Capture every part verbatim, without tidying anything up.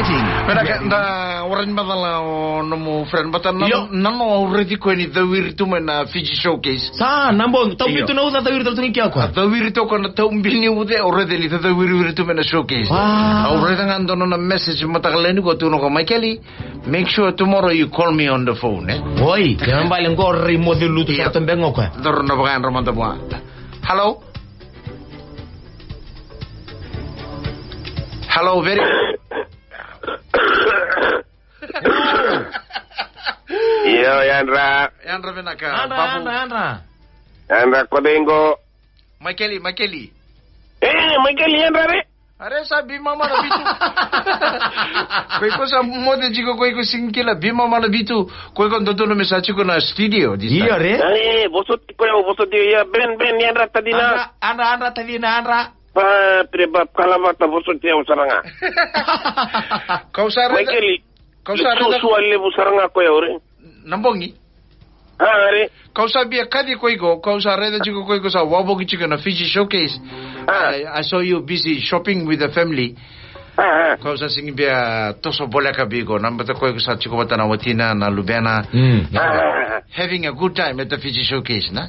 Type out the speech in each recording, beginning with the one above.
Vinaka, da warani macala o nomu friend, but na, io, na nomu au raici koya ni cawiri tu mai na Fiji Showcase. Sa, na bogi, tau, io, vitu na uca cawiri tau tu ga i kea o koya. A cawiri tu o koya na tau bini uca, au raica ni cawiriwiri tu mai na Showcase. Wow. Au raica ga dua na nona message mataka lailai nikua, tukuna o koya, Maikeli, make sure tomorrow you call me on the phone, e? Oi, kena ibalebale qo rai moce lutu, io, sa tabe ga o koya. Coro na vakayadra mada vua. Hello? Hello, very. Io, yadra. Yadra vinaka. Yadra, Babu. Yadra, yadra. Yadra, ko cei qo? Maikeli, Maikeli. E, Maikeli, yadra re. Are sa bi mama na vitu. Ko iko sa moce tiko, ko iko sega ni kila, bi mama na vitu. Ko iko dodonu me sa tiko na studio this time. Io re. Are, vosoti koya, vosoti, ia, Ben, Ben, yadra tacina. Yadra, yadra, yadra tacina, yadra. Ba, pre ba, kalavata, vosoti au sara ga. Kau sa raica, Maikeli, kau sa raica. Suasua levu sara ga koya, ore. Na bogi? A, are. Kau sa via kaci koya iko, kau sa raica tiko koya iko sa wavoki tiko na Fiji Showcase. A. I, I saw you busy shopping with the family. A, a. Kau sa sega ni via toso voleka vei iko, na baleta koya iko sa tiko vata na watina, na luvena. Mm. A, a, a. Having a good time at the Fiji Showcase, na?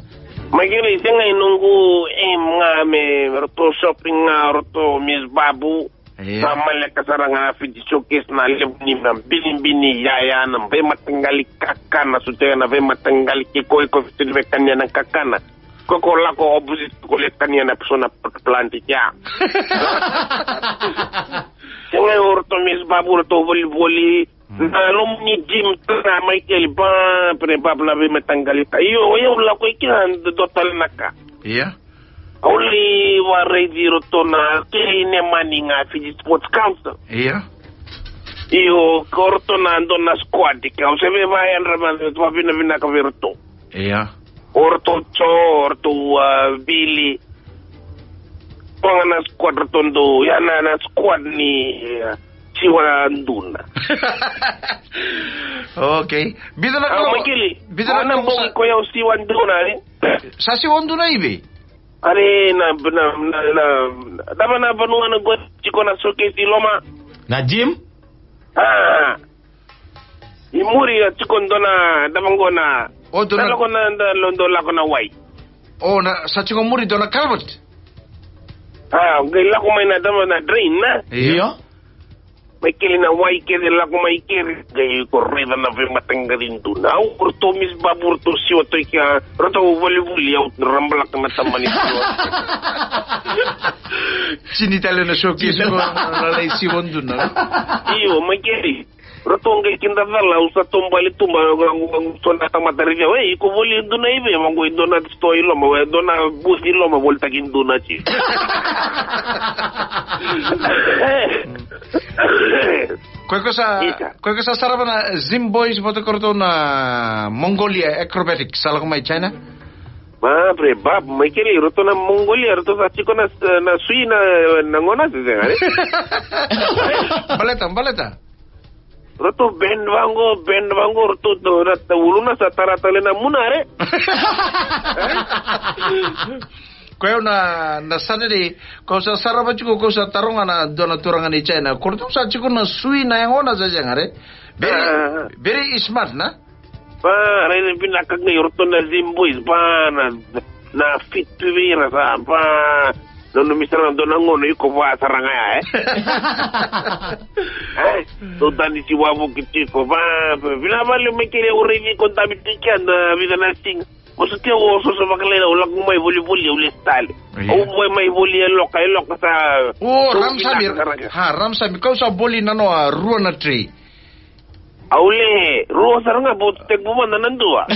Maikeli, sega, i noqu aim ga me ratou shopping ga, ratou Miss Babu. Ia. Sa maleka sara ga Fiji Showcase, na levu ni na binibini yaya, na veimataqali kakana, sotia na veimataqali, ke ko iko fiti ni vei kania na kakana. Ko ko lako opposite, ko le kania na persona plant kia. Sega, o ratou Miss Babu, ratou volivoli. Mm. Na loma ni gym tara, Maikeli, ba, pre ba, na veimataqali ka. Io, o yau lako i kea, dua tale na ka. Ia. Au lai varaici iratou na kei ne mani ga Fiji Sports Council. Ia. Io, ko ratou na dua na squad, ke au se vei vayadra ma, vavinavinaka vei iratou. Ia. O ratou Jo, o ratou, a, Vili. Ko ga na squad ratou dou, ia na, na squad ni, a, Siwa Duna. Okay. Bica na, a, kalou. Maikeli, bica na, a, na kalou bogi sa ko yau Siwa Duna, e? Sa Siwa Duna i vei? Are na, na, na, na, dava na vanua na qo tiko na showcase i loma? Na gym? A. I muri a tiko dua na, dava qo na. O, dua na. Sa lako na, da, lo, dua lako na wai. O, na, sa tiko muri dua na culvert. A, qai lako mai na dava na drain, na? Io. Io. Maikeli, na wai kece lako mai keri, qai ko raica na veimataqali duna. Au, o ratou Miss Babu, o ratou Siwa Toiki, a, o ratou volivoli, au rabalaka na tamani Siwa. Tini tale na showcase ko na lai Siwa Duna. Io, Maikeli. O ratou qai kidacala, au sa taubale tu, ma, au, au, au, so na tamata raici au, e, iko voli duna i vei, vaqo i dua na store i loma, e, dua na booth i loma, volitaki duna ti. E. Ko iko sa, isa, ko iko sa sarava na Zim Boys vata ko ratou na Mongolia Acrobatic, sa lako mai China? Ma, pre, bab, Maikeli, ratou na Mongolia, ratou sa tiko na, na sui na, na gona, se sega, e? Baleta, baleta. Ratou bend vaqo, bend vaqo, ratou, ratou, ratou uluna sa tara tale na muna, re? Ko yau na, na Saturday, ko sa sarava tiko, ko sa taroga na dua na turaga ni China. Ko ratou sa tiko na sui na yagona, se sega, re? Very, a, very smart, na? Pa, rai na vinaka qai o ratou na Zim Boys, pa, na, na fit tu vei ira sa, pa, nanumi sara na dua na gauna iko vua sara ga ya, e? E? Tou tani si wavoki tiko, pa, pa, vinaka vakalevu Maikeli, au raici iko dabe tiko ya na vica na siga. Au sa tia, au soso vakalailai, au lako mai volivoli, au lesu tale. Io. Au mai, mai voli e loka, e loka sa. O, Ramasami, ha, Ramasami, kau sa voli na noa, a, rua na tray. Au le rua sara ga, bau tekivu mada na dua.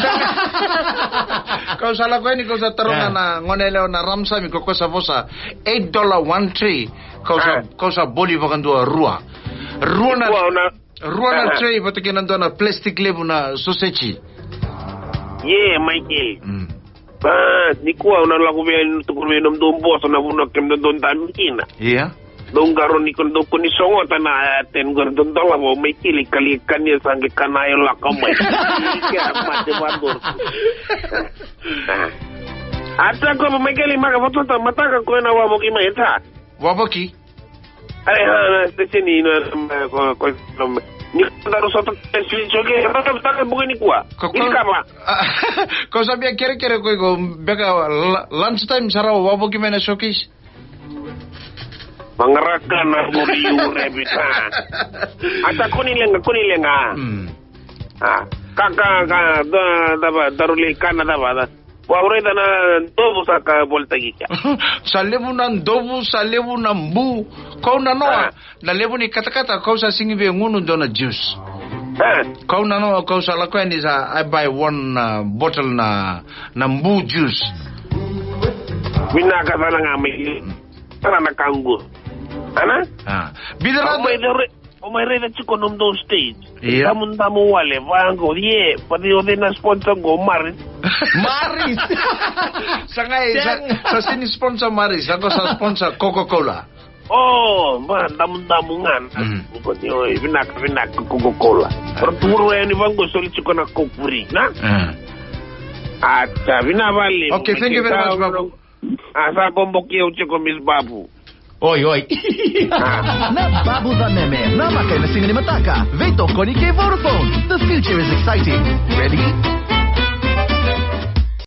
Kau sa lako yani, kau sa taroga, a, na gone yalewa na Ramasami, ko koya sa vosa eight dollar one tray. Kau sa, a, kau sa voli vakadua rua. Rua na, rua na, rua na, a, tray vata kei na dua na plastic levu na soseji. Ie, Maikeli. Mm. Ba, nikua au na lako vei, tukuna vei nomudou boso na vanua kemudou dau dabe kina. Ia. Dou qaro ni ko dou kua ni sogota na, e, ten qori dou dolava o Maikeli, kali kania sa qai kana e lako mai. Ke a mate vador. A. A ta ko Maikeli maka votota mataka ko na wavoki mai ta. Wavoki? Ai, ha, na station ni, na, na, ko, ko, na, ni ka daru sota, station ke, na, na, na, buka ni kua. Ko, ko, ni kava. Ko sa bia kerekere ko iko, beka la-, lunch time sara o wavoki mai na showcase. Mangaraka na muri u rabbit, ha. Ata koni lenga, koni lenga. Mm. Ah, ka, ka, ka, da, da, da, daru lai kana da, da. Wa, au raica na dovu sa ka volitaki kea. Sa levu na dovu, sa levu na bu. Kau na noa, ah, na levu ni katakata, kau sa sigi vei gunu dua na juice. Ah. Kau na noa, kau sa lako yani sa, I buy one, uh, bottle na, na bu juice. Vinaka sara ga mai. Sara na kangu. Ana? Ah. Bidra. Au mai dore. O mai raica tiko nomudou stage. Ia. Damudamu wale, vaqo, ie, pati o cei na sponsor qo, Maris. Maris. Sa qai, sa, sa sini sponsor Maris, sa qo sa sponsor Coca-Cola. O, ma, damudamu ga. Mm. Ko ni, oi, vinaka, vinaka, Coca-Cola. Ah. Ora tuvuru yani vaqo, soli tiko na Coke free, na? Ah. Ata, vinaka vale. Okay, thank you very much, Babu. A, sa boboki au tiko, Miss Babu. Oi, oi. Na Babu Vameme, na maka ena siga ni mataka. Veitokoni kei Vodafone. The future is exciting. Ready?